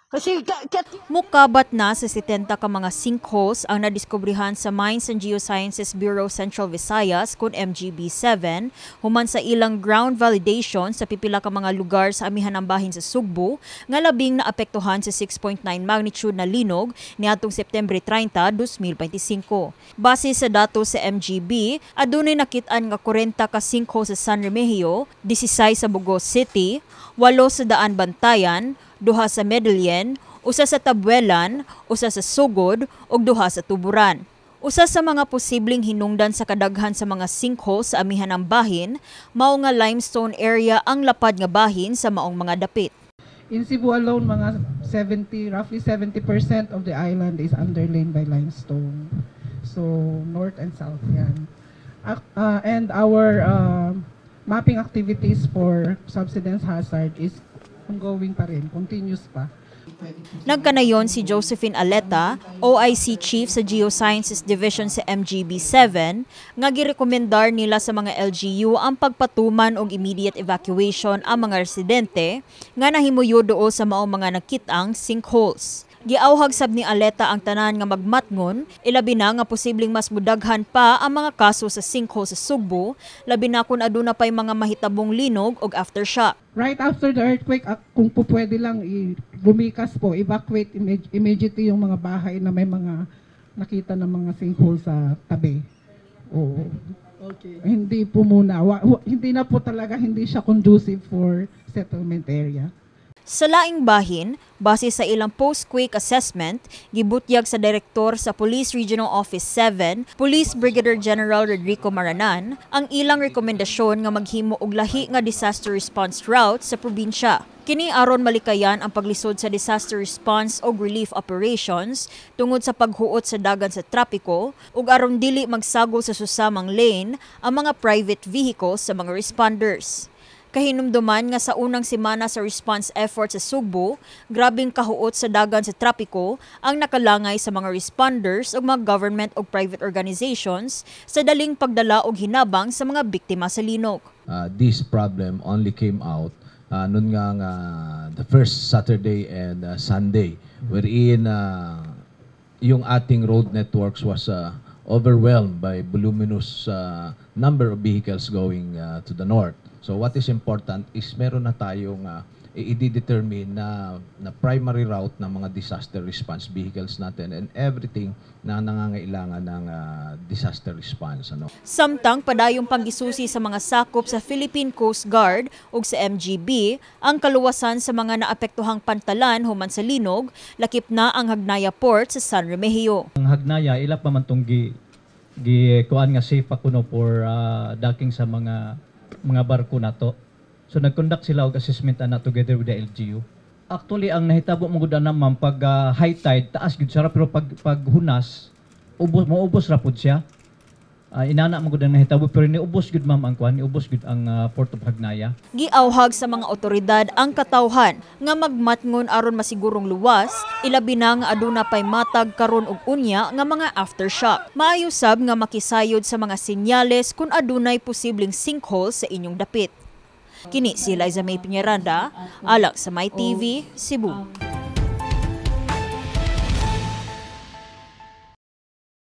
Kasi Mukabat na sa 70 ka mga sinkholes ang nadiskubrihan sa Mines and Geosciences Bureau Central Visayas kon MGB7 human sa ilang ground validation sa pipila ka mga lugar sa amihan ng bahin sa Sugbo nga labing naapektuhan sa 6.9 magnitude na linog niadtong September 30, 2025. Base sa datos sa MGB, adunay nakit-an nga 40 ka sinkhole sa San Remigio, 16 sa Bogo City, 8 sa Daan Bantayan, 2 sa Medellin, 1 sa Tabuelan, 1 sa Sogod ug 2 sa Tuburan. Usa sa mga posibleng hinungdan sa kadaghan sa mga sinkhole sa amihan ng bahin, mao nga limestone area ang lapad nga bahin sa maong mga dapit. In Cebu alone, mga 70, roughly 70% of the island is underlain by limestone. So, north and south yan. And our mapping activities for subsidence hazard is ongoing pa rin, continuous pa. Nagkanayon si Josephine Aleta, OIC Chief sa Geosciences Division sa MGB7, nga girekomendar nila sa mga LGU ang pagpatuman og immediate evacuation ang mga residente nga nahimuyo duol sa maong mga nakit-ang sinkholes. Giawhag sab ni Aleta ang tanan nga magmatngon, ilabi na nga posibleng mas mudaghan pa ang mga kaso sa sinkhole sa Sugbo, labi na kung aduna pay mga mahitabong linog og aftershock. Right after the earthquake, kung po pwede lang, lumikas po, evacuate immediately yung mga bahay na may mga nakita ng mga sinkhole sa tabi. Oo. Hindi po muna. Hindi na po talaga, hindi siya conducive for settlement area. Sa laing bahin, base sa ilang post-quake assessment, gibutyag sa direktor sa Police Regional Office 7, Police Brigadier General Rodrigo Maranan, ang ilang rekomendasyon nga maghimo og lahi nga disaster response route sa probinsya. Kini aron malikayan ang paglisod sa disaster response og relief operations tungod sa paghuot sa dagan sa trapiko ug aron dili magsagol sa susamang lane ang mga private vehicles sa mga responders. Kahinumduman nga sa unang semana sa response effort sa Sugbo, grabeng kahuot sa dagan sa trapiko ang nakalangay sa mga responders ug mga government ug private organizations sa daling pagdala og hinabang sa mga biktima sa linog. This problem only came out nun nga the first Saturday and Sunday, wherein yung ating road networks was overwhelmed by voluminous number of vehicles going to the north. So what is important is meron na tayong i-determine na primary route ng mga disaster response vehicles natin and everything na nangangailangan ng disaster response. Ano? Samtang padayong panggisusi sa mga sakop sa Philippine Coast Guard ug sa MGB ang kaluwasan sa mga naapektuhang pantalan human sa linog, lakip na ang Hagnaya Port sa San Remigio. Ang Hagnaya, ila pa man tong gi kuan nga safe pa kuno for docking sa mga barko nato. So nag-conduct sila og assessment ana together with the LGU. Actually, ang nahitabo mo gud ana, ma'am, pag high tide, taas gud siya, pero pag hunas, ubos, moubos ra pud siya. Inana mo gud ang nahitabo, pero niubos gud, ma'am, ang kuan, niubos gud ang Port of Hagnaya. Giawhag sa mga otoridad ang katawhan nga magmatngon aron masigurong luwas, ilabi na nga aduna pay matag karon ug unya nga mga aftershock. Maayo sab nga makisayod sa mga senyales kung adunay posibleng sinkhole sa inyong dapit. Kini si Liza May Piñaranda, alang sa My TV, Cebu.